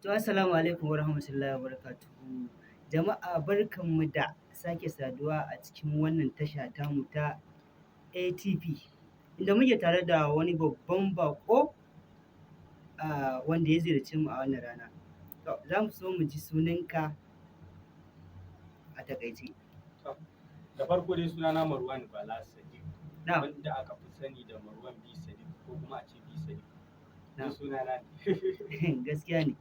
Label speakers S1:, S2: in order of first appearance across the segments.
S1: To, assalamu alaikum wa rahmatullahi wa barakatuhu. Jama'a, barkanmu da sake saduwa a cikin wannan tasha tamu ta ATP, inda muke tare da wani babban baƙo wanda ya ziyarce mu a wannan rana. To, za mu so mu ji sunanka a taƙaice.
S2: To, da farko dai sunana Marwan Bala Sadiq, wanda aka fi sani da Marwan B Sadiq ko kuma a ce B Sadiq. Duk sunana ne.
S1: Gaskiya ne.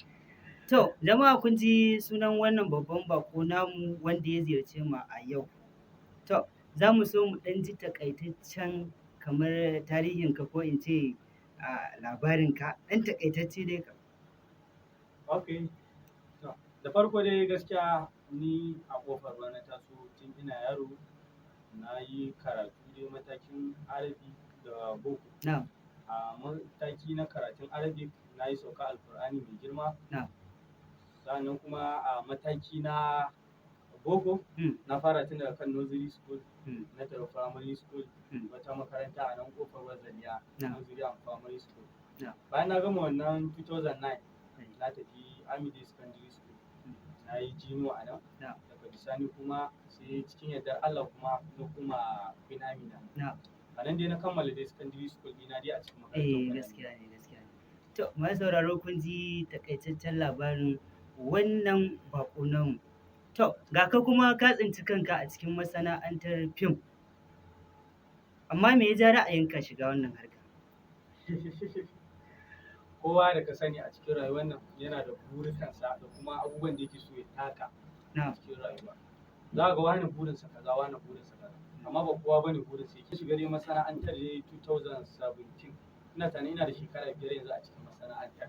S1: To, jama'a, kun ji sunan wannan babban baƙo namu wanda ya ziyarce mu a yau. To, za mu so mu ɗan ji taƙaitaccen kamar tarihinka, ko in ce labarinka, ɗan taƙaitacce dai kam.
S2: Ok. To, da farko dai gaskiya ni a Ƙofar Ruwa na taso tun ina yaro. Na yi karatu dai matakin Arabic da Boko. A mataki na karatun Arabic na yi sauka Alkur'ani mai girma. Sannan kuma a mataki na Boko na fara tun daga kan nursery school, na tafi primary school, wata makaranta a nan Ƙofar Ruwa, Zaliya Nursery and Primary School. Bayan na gama wannan, 2009 na tafi Army Day Secondary School. Na yi junior a nan. Daga bisani kuma sai cikin yardar Allah kuma na koma Queen Amina. A nan dai na kammala dai secondary school ɗina dai a cikin makarantar Queen Amina.
S1: Gaskiya ne. To, masu sauraro, kun ji taƙaitaccen labarin wannan baƙo namu. To, ga ka kuma ka tsinci kanka a cikin masana'antar fim. Amma me ya ja ra'ayinka shiga wannan harka?
S2: Kowa da ka sani a cikin rayuwar nan yana da burikansa da kuma abubuwan da yake so ya taka a cikin rayuwa. Za ka ga wani burinsa kaza, wani burinsa kaza. Amma ba kowa bane burinsa yake. Shiga dai masana'antar dai 2017. Ina tunanin ina da shekara 5 yanzu a cikin masana'antar.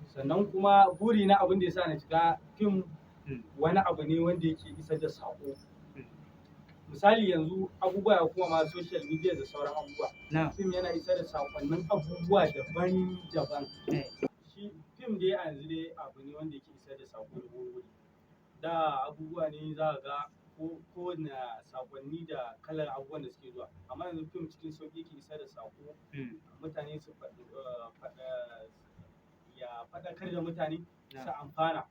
S2: Sannan kuma burina, abin da ya sa na shiga fim, wani abu ne wanda yake isar da saƙo. Misali, yanzu abubuwa ya kuma ma social media da sauran abubuwa. Fim yana isar da saƙonnin abubuwa daban-daban. Shi fim dai a yanzu dai abu ne wanda yake isar da saƙo da wuri. Da abubuwa ne za ka ga ko kowane saƙonni da kalar abubuwan da suke zuwa. Amma yanzu fim cikin sauƙi yake isar da saƙo, mutane su faɗi, faɗa, ya faɗakar da mutane su amfana.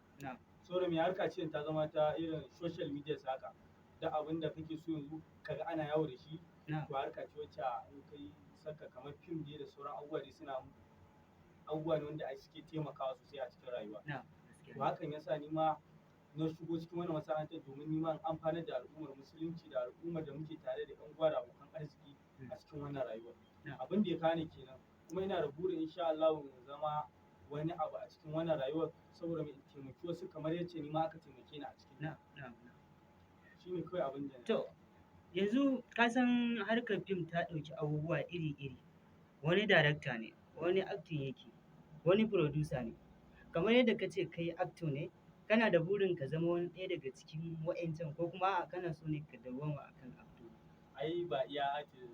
S2: Saboda me? Harka ce ta zama ta irin social media haka. Da abin da kake so yanzu kaga ana yawo da shi, to harka ce wacce in kai saka kamar fim dai da sauran abubuwa dai, suna abubuwa ne wanda suke taimakawa sosai a cikin rayuwa.
S1: Gaskiya
S2: To,
S1: ne.
S2: hakan ya sa ni ma na shigo cikin wannan masana'antar domin ni ma in amfanar da al'ummar musulunci da al'ummar da muke tare da ƴan uwa da abokan arziki a cikin wannan rayuwar. Abin da ya kawo ni kenan. Kuma ina da burin insha Allahu in zama wani abu a cikin wannan rayuwar, saboda in taimaki wasu kamar yacce ni ma aka taimake ni a cikin.
S1: Na'am, na'am, na'am.
S2: Shi ne kawai abin da na
S1: To, yanzu ka san harkar fim ta ɗauki abubuwa iri-iri. Wani darakta ne, wani acting yake, wani producer ne. Kamar yadda ka ce kai actor ne, kana da burin ka zama wani ɗaya daga cikin wa'incan, ko kuma a'a, kana so ne ka dawwama a kan actor?
S2: Ai ba iya acting,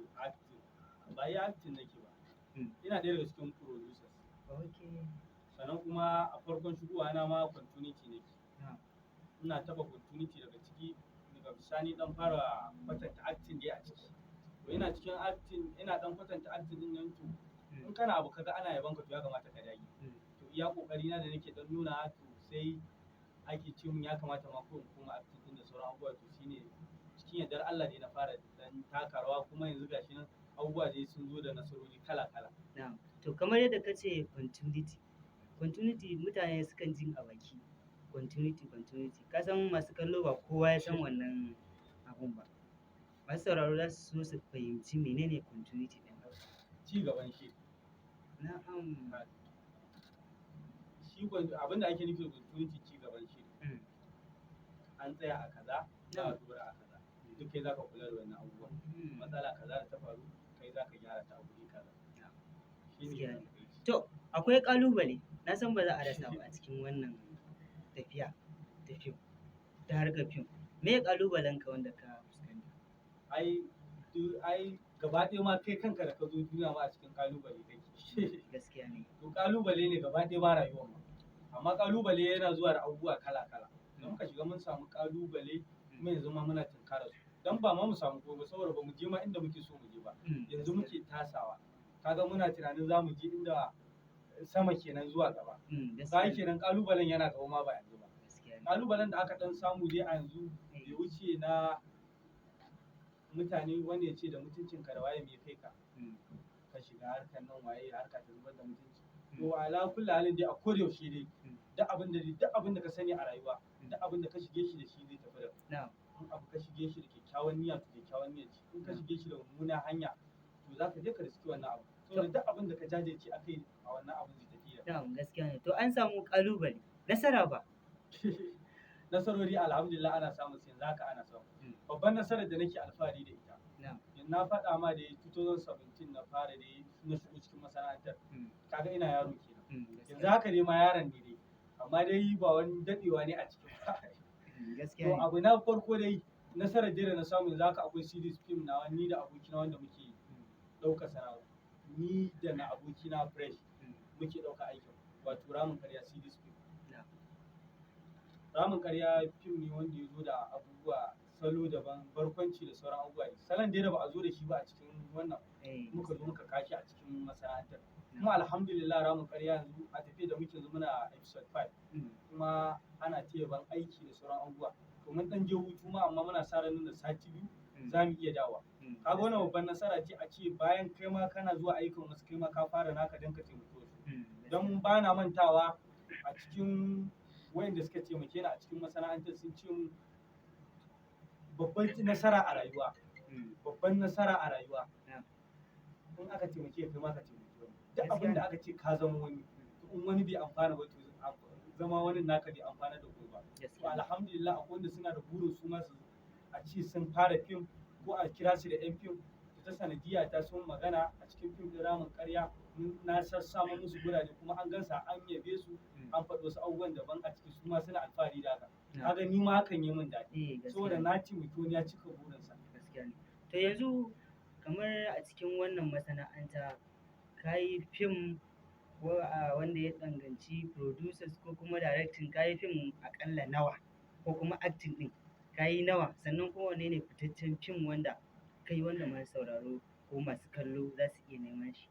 S2: ba iya acting nake ba. Ina ɗaya daga cikin producers. Sannan kuma a farkon shigowa na ma continuity nake. Ina taɓa continuity daga ciki, daga bisani ɗan fara kwatanta acting dai a ciki. To, ina cikin acting, ina ɗan kwatanta acting ɗin nan. To, in kana abu kaga ana yabon ka, to ya kamata ka dage. To, iya ƙoƙari na da nake ɗan nuna, to sai ake ce mun ya kamata ma ko in koma acting ɗin da sauran abubuwa. To, shine cikin yardar Allah ne na fara ɗan taka rawa, kuma yanzu gashi nan abubuwa dai sun zo da nasarori kala kala.
S1: Na'am. To, kamar yadda ka ce continuity, continuity mutane sukan jin a baki, continuity, continuity. Ka san masu kallo ba kowa ya san wannan abun ba. Masu sauraro za su so su fahimci menene continuity ɗin.
S2: Ci gaban shi. Shi abin da ake nufi da continuity, ci gaban shi. An tsaya a kaza, za a ɗora a kaza. Duk kai zaka kula da wannan abubuwan. Matsala kaza da ta faru, kai zaka gyara ta a guri kaza. Shi ne
S1: Gaskiya ne.
S2: a takaice.
S1: To, akwai ƙalubale, na san ba za a rasa ba a cikin wannan tafiya ta fim, ta harkar fim. Meye ƙalubalenka wanda ka fuskanta?
S2: Ai, duk ai gaba ɗaya ma kai kanka da ka zo duniya ma a cikin ƙalubale kake.
S1: Gaskiya ne.
S2: To, ƙalubale ne gaba ɗaya ma rayuwar ma. Amma ƙalubale yana zuwa da abubuwa kala kala. Da muka shiga mun samu ƙalubale, kuma yanzu ma muna tunkarar su. Dan ba ma mu samu ko ba, saboda ba mu je ma inda muke so mu je ba. Yanzu muke tasawa. Kaga muna tunanin za mu je inda Sama kenan zuwa gaba.
S1: Gaskiya
S2: Ka
S1: ne.
S2: kenan kalubalen yana gaba ma, ba yanzu ba.
S1: Gaskiya ne.
S2: Kalubalen da aka dan samu dai a yanzu bai wuce na mutane wanda ya ce da mutuncinka da waye mai kai ka ka shiga harkar nan, waye harka ta zubar da mutunci. To, ala kulli halin dai, a koda yaushe dai duk abin da ka sani a rayuwa, duk abin da ka shige shi da shi zai tafi da in abu ka shige shi da kyakkyawan niyya, to kyakkyawan niyya ce. In ka shige shi da mummunan hanya, to za ka je ka riski wannan abu, saboda duk abin da ka jajirce akai a wannan abin zai tafi da
S1: Na'am, gaskiya ne. To, an samu kalubale, nasara ba?
S2: Nasarori, alhamdulillah, ana samun su yanzu haka, ana samu. Babban nasarar da nake alfahari da ita, na faɗa ma da 2017 na fara dai na shigo cikin masana'antar. Kaga ina yaro kenan. Yanzu haka dai ma yaron ne dai, amma dai ba wani dadewa ne a cikin ba.
S1: Gaskiya
S2: To,
S1: ne.
S2: abu na farko dai, nasarar dai da na samu yanzu haka, akwai series film na ni da abokina wanda muke ɗauka sana'a, ni da na abokina Fresh muke ɗauka aikin, wato Ramin Karya series film. Ramin Karya film ne wanda ya zo da abubuwa salo daban, barkwanci da sauran abubuwa, salon dai da ba a zo da shi ba a cikin wannan, muka zo muka kashi a cikin masana'antar. Kuma alhamdulillah, Ramin Karya yanzu a tafiya da muke yanzu muna episode 5, kuma ana taya ban aiki da sauran abubuwa. To, mun dan je hutu ma, amma muna sa ran nan da sati 2 za mu iya dawowa. Kaga wannan babban nasara ce, a ce bayan kai ma kana zuwa aikin wasu, kai ma ka fara naka don ka taimaki wasu. Don ba na mantawa, a cikin wayanda suka taimake ni a cikin masana'antar sun ce mun babban nasara a rayuwa, babban nasara a rayuwa, in aka taimake ka, kai ma ka taimaki wani. Duk abin da aka ce ka zama wani, to in wani bai amfana ba, to zama wani naka bai amfana da kai ba. To, alhamdulillah, akwai wanda suna da burin su ma su a ce sun fara fim ko a kira su da yan fim. To, ta sanadiyya ta sun magana a cikin fim ɗin Ramin Karya, na sassama musu gurare, kuma an gansa, an yabe su, an faɗi wasu abubuwan daban a ciki, su ma suna alfahari da haka. Kaga ni ma hakan yi min daɗi, saboda na taimaki wani ya cika burinsa.
S1: Gaskiya ne. To, yanzu kamar a cikin wannan masana'anta, ka yi fim ko a wanda ya danganci producers ko kuma directing, ka yi fim aƙalla nawa, ko kuma acting ɗin ka yi nawa? Sannan kuma wanne ne fitaccen fim wanda kai wanda masu sauraro ko masu kallo za su iya neman shi?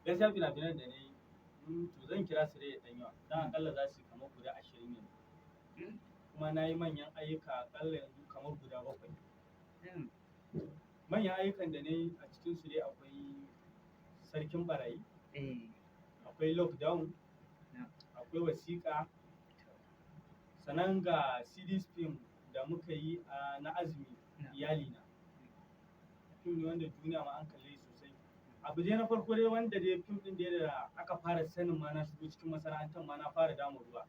S2: Gaskiya fina-finan da na yi, to zan kira su dai da ɗan yawa, don aƙalla za su kamar guda 20 yanzu. Kuma na yi manyan ayyuka aƙalla yanzu kamar guda bakwai. Manyan ayyukan da na yi a cikinsu dai akwai Sarkin Barayi, akwai Lockdown, akwai Wasiƙa, sannan ga series film da muka yi a na azumi, Iyalina. Fim ne wanda duniya ma an kalle shi sosai. Abu dai na farko dai, wanda dai fim ɗin da aka fara sanin ma na shigo cikin masana'antar ma na fara dama ruwa,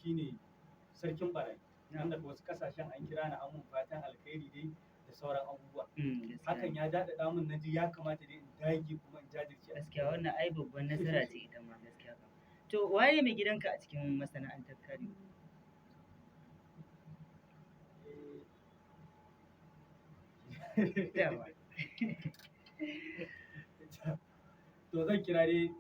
S2: shine Sarkin Barayi, wanda wasu kasashen an kira ni an mun fatan alkhairi dai da sauran abubuwa. Hakan ya daɗaɗa mun, na ji ya kamata dai in dage kuma in jajirce a
S1: Gaskiya wannan ai babban nasara ce ita ma, gaskiya kam. To, waye mai gidanka a cikin masana'antar Kannywood? Dama.
S2: To, zan kira dai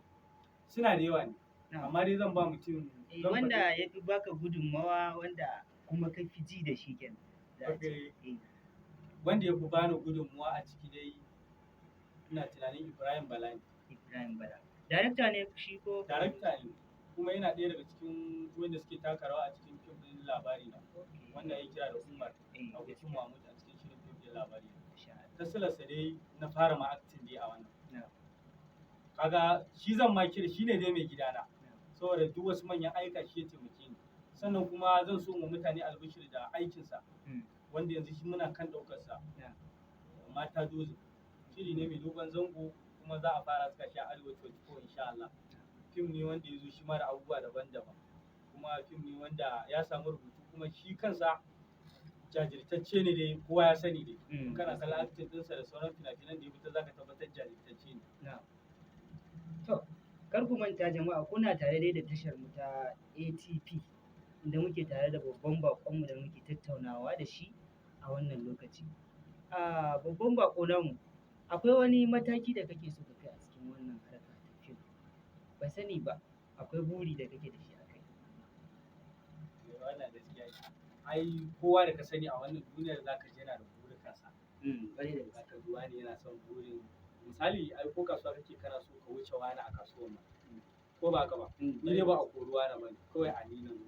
S2: suna da yawa ne, amma dai zan ba mutum zan
S1: Wanda ya fi baka gudunmawa, wanda kuma ka fi ji da shi kenan, za a ce.
S2: Wanda ya fi bani gudunmuwa a ciki dai, ina tunanin Ibrahim Bala ne.
S1: Ibrahim Bala. Darakta ne shi ko?
S2: Darakta ne, kuma yana ɗaya daga cikin wanda suke taka rawa a cikin fim ɗin Labari Na, wanda ya kira da Umar, abokin Mahmud a cikin shirin fim ɗin Labari Na.
S1: Masha Allah.
S2: Ta silarsa dai na fara ma acting dai a wannan. Kaga shi zan ma kira, shi ne dai mai gidana, saboda duk wasu manyan ayyuka shi ya taimake ni. Sannan kuma zan so mu mutane albishir da aikinsa wanda yanzu shi muna kan ɗaukarsa, Mata Dozin. Shiri ne mai dogon zango, kuma za a fara saka shi a Arewa 24 insha Allah. Fim ne wanda ya zo shi ma da abubuwa daban-daban, kuma fim ne wanda ya samu rubutu, kuma shi kansa jajirtacce ne dai, kowa ya sani dai. In kana kallon acting ɗinsa da sauran fina-finan da ya fitar, zaka tabbatar jajirtacce ne.
S1: Na'am. To, kar ku manta jama'a, kuna tare dai da tashar mu ta ATP, inda muke tare da babban baƙonmu da muke tattaunawa da shi a wannan lokaci. A babban baƙo namu, akwai wani mataki da kake so ka kai a cikin wannan harka ta fim? Ban sani ba, akwai buri da kake da shi a kai?
S2: Eh, wannan gaskiya ne. Ai kowa da ka sani a wannan duniyar zaka ji yana da burukansa.
S1: Ƙwarai da gaske.
S2: Zaka ji wani yana son burin, misali, ai ko kasuwa kake, kana so ka wuce wani a kasuwar nan. Ko ba haka ba? Ni dai ba a koruwa na bane, kawai a ni na zo.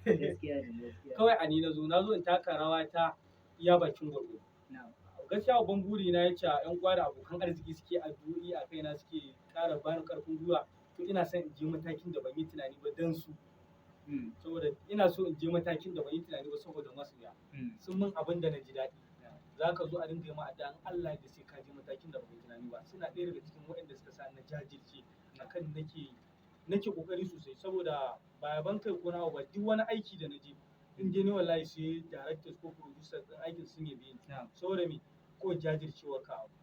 S1: Gaskiya ne, gaskiya.
S2: Kawai a ni na zo, na zo in taka rawa ta iya bakin gwargwado. Gaskiya babban buri na yace ƴan uwa da abokan arziki suke addu'o'i a kaina, suke ƙara bani ƙarfin gwiwa, to ina son in je matakin da ban yi tunani ba dan su. Saboda ina so in je matakin da ban yi tunani ba saboda masoya. Sun min abin da na ji daɗi. Za ka zo a dinga yi ma addu'a in Allah ya yarda sai ka je matakin da ban yi tunani ba. Suna ɗaya daga cikin waɗanda suka sa na jajirce akan nake ƙoƙari sosai, saboda ba yaban kai ko nawa ba, duk wani aiki da na je in dai ni wallahi sai directors ko producers ɗin aikin sun yabe ni. Saboda me? Ko jajircewar ka abu.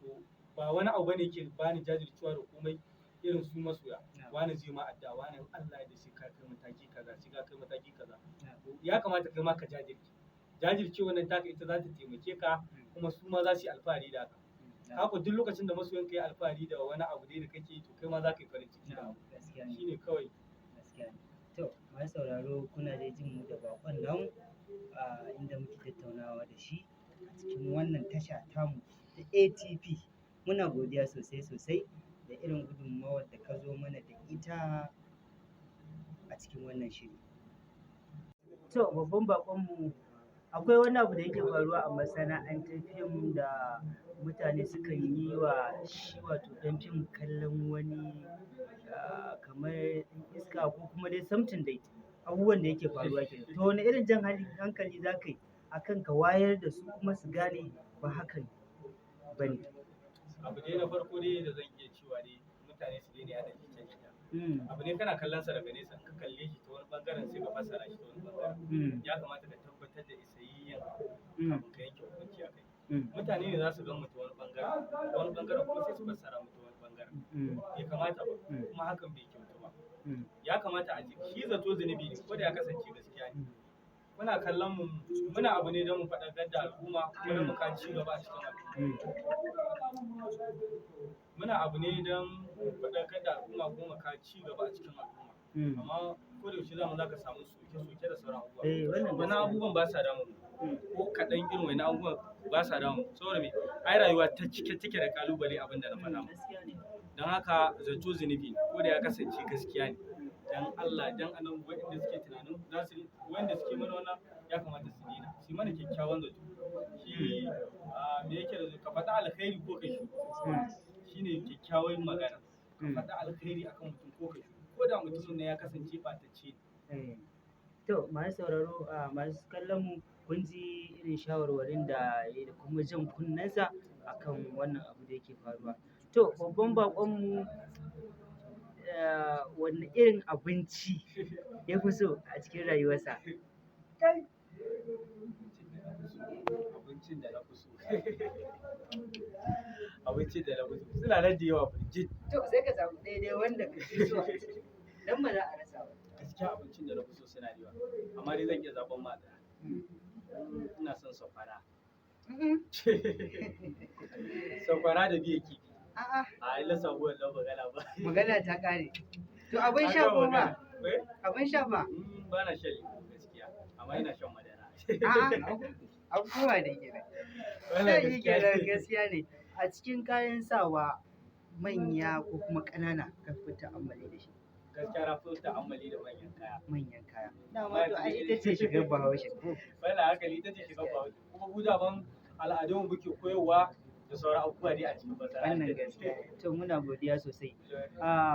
S2: To ba wani abu bane yake bani jajircewa da komai irin su masoya. Wani zai ma addu'a, wani in Allah ya yarda sai ka kai mataki kaza, sai ka kai mataki kaza. Ya kamata kai ma ka jajirce. Jajircewar nan taka ita za ta taimake ka, kuma su ma za su yi alfahari da haka. Haka duk lokacin da masoyanka yi alfahari da wani abu dai da kake yi, to kai ma za ka yi farin ciki da abu.
S1: Gaskiya ne.
S2: Shine kawai.
S1: Gaskiya ne. To, masu sauraro, kuna dai jin mu da baƙon namu, inda muke tattaunawa da shi a cikin wannan tasha tamu ta ATP. Muna godiya sosai sosai da irin gudunmawar da ka zo mana da ita a cikin wannan shiri. To, babban baƙonmu, akwai wani abu da yake faruwa a masana'antar fim da mutane sukan yi wa shi, wato ɗan fim, kallon wani kamar ɗan iska ko kuma dai something dai, abubuwan da yake faruwa kenan. To, wane irin jan hankali za ka yi akan ka wayar da su kuma su gane ba hakan ba ne?
S2: Abu dai na farko dai da zan iya cewa dai, mutane su daina yaɗa jita-jita. Abu ne kana kallon sa daga nesa, in ka kalle shi ta wani bangaren sai ka fassara shi ta wani bangaren. Ya kamata ka tabbatar da isayayyen abu kafin ka yanke hukunci a kai. Mutane ne za su gan mu ta wani bangaren, wani bangaren kuma sai su fassara mu ta wani bangaren. Bai kamata ba, kuma hakan bai kyautu ba. Ya kamata a ce shi zato zunubi ne, ko da ya kasance gaskiya ne. Muna kallon mu, muna abu ne don mu faɗakar da al'umma kuma don mu kawo ci gaba a cikin al'umma. Muna abu ne don mu faɗakar da al'umma kuma mu kawo ci gaba a cikin al'umma. Amma ko da yaushe zamu za ka samu soke-soke da sauran abubuwa.
S1: Eh, wannan
S2: Wani
S1: gaskiya ne.
S2: abubuwan ba sa damun mu. Ko kaɗan irin wani abubuwan ba sa damun mu. Saboda me? Ai rayuwa ta cike take da ƙalubale, abin da na faɗa muku.
S1: Gaskiya ne.
S2: Don haka zato zunubi ne, ko da ya kasance gaskiya ne. Dan Allah, dan annabi, waɗanda suke tunanin za su, waɗanda suke mana wannan, ya kamata su daina. Su yi mana kyakkyawan zato. Shi me yake da ka faɗi alkhairi ko ka shiru. Shine kyakkyawan magana. Ka faɗi alkhairi akan mutum ko ka shiru. Ko da mutumin nan ya kasance ɓatacce ne.
S1: To, masu sauraro, masu kallon mu, kun ji irin shawarwarin da ya yi da kuma jan kunnensa akan wannan abu da yake faruwa. To, babban baƙonmu, wanne irin abinci ya fi so a cikin rayuwarsa?
S2: Kai! Abincin da na fi so. Abincin da na fi so. Suna nan da yawa birjit.
S1: To, sai ka zaɓi daidai wanda ka fi so a ciki, don ba za a rasa ba.
S2: Gaskiya abincin da na fi so suna da yawa. Amma dai zan iya zaɓan ma ɗaya. Ina son sakwara. Sakwara da miyar kifi.
S1: A'a.
S2: A ina samu wannan magana ba.
S1: Magana ta ƙare. To, abin sha
S2: An gama
S1: kuma?
S2: magana. Eh?
S1: Abin sha fa?
S2: Ba na shan lemo gaskiya, amma ina shan madara.
S1: A'a, abubuwa da kenan.
S2: Wannan
S1: Sai
S2: gaskiya
S1: kenan,
S2: ne.
S1: gaskiya ne. A cikin kayan sawa manya ko kuma ƙanana ka fi ta'ammali da shi?
S2: Gaskiya na fi ta'ammali da manyan kaya.
S1: Manyan kaya. Dama to ai ita ce shigar Bahaushe ko?
S2: Wannan haka ne, ita ce shigar Bahaushe. Kuma mu daman al'adunmu muke koyarwa da sauran abubuwa dai a cikin masana'antar.
S1: Wannan gaskiya ne. To, muna godiya sosai.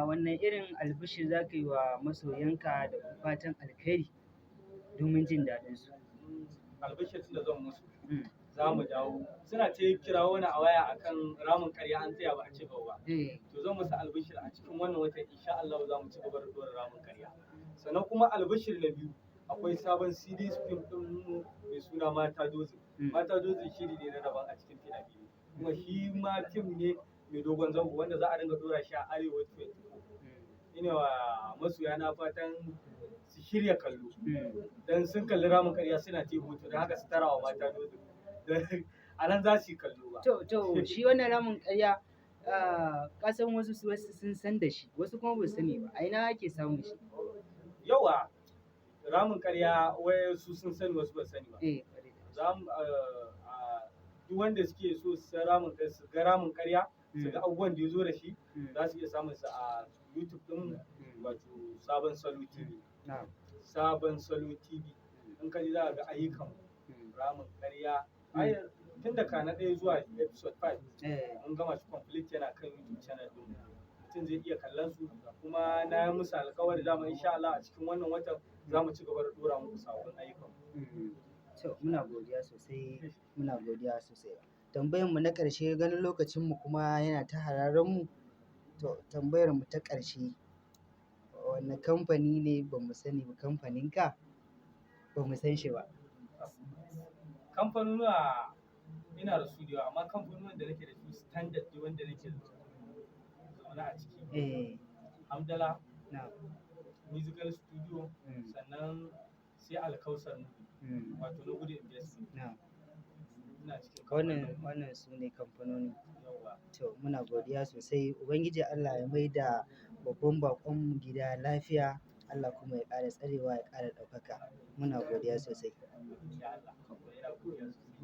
S1: Wanne irin albishir za ka yi wa masoyanka da fatan alkhairi domin jin daɗinsu?
S2: Albishir da zan musu, za mu dawo. Suna ta kirawo ni a waya akan ramin ƙarya an tsaya ba a ci gaba ba. To, zan musu albishir a cikin wannan watan insha Allah za mu ci gaba da ɗora ramin ƙarya. Sannan kuma albishir na biyu, akwai sabon series film ɗin mu mai suna Mata Dozin. Mata Dozin shiri ne na daban a cikin fina-finai. Kuma shi ma fim ne mai dogon zango wanda za a dinga ɗora shi a Arewa 24. Ina wa masoya na fatan su shirya kallo. Dan sun kalli ramin ƙarya suna ce hutu, don haka su tara wa Mata Dozin. Don a nan za su yi kallo ba.
S1: To, shi wannan ramin ƙarya, ka san wasu wasu sun san da shi, wasu kuma ba su sani ba. A ina ake samun shi?
S2: Yawa, ramin ƙarya wai su sun sani, wasu ba su sani ba.
S1: Eh, ƙwarai da gaske.
S2: Za mu, duk wanda suke so su san ramin, su ga ramin ƙarya, su ga abubuwan da ya zo da shi, za su iya samun sa a YouTube ɗin, wato Sabon Salo TV.
S1: Na'am.
S2: Sabon Salo TV, in ka ji za ka ga ayyukan Ramin Karya. Ai tun daga na 1 zuwa episode 5 mun gama shi complete, yana kan YouTube channel ɗin. Mutum zai iya kallon su. Kuma na yi musu alkawari dama, insha Allah a cikin wannan watan za mu ci gaba da dora muku sabbin ayyukan.
S1: To, muna godiya sosai, muna godiya sosai. Tambayar mu na ƙarshe, ganin lokacin mu kuma yana ta hararen mu. To, tambayar mu ta ƙarshe, wanne kamfani ne ba mu sani ba, kamfanin ka ba mu san shi ba?
S2: Kamfanonuwa ina da su da yawa, amma kamfanonuwan da nake da su standard dai wanda nake zaune a ciki, Hamdala Musical Studio, sannan sai Alkausar Movie, wato na Gudu Investment. Ina cikin
S1: Wannan
S2: kamfanin.
S1: Wannan su ne kamfanoni.
S2: Yawwa.
S1: To, muna godiya sosai. Ubangiji Allah ya maida babban baƙon mu gida lafiya. Allah kuma ya ƙara tsarewa, ya ƙara ɗaukaka. Muna godiya sosai.
S2: Ya Allah, ina godiya sosai.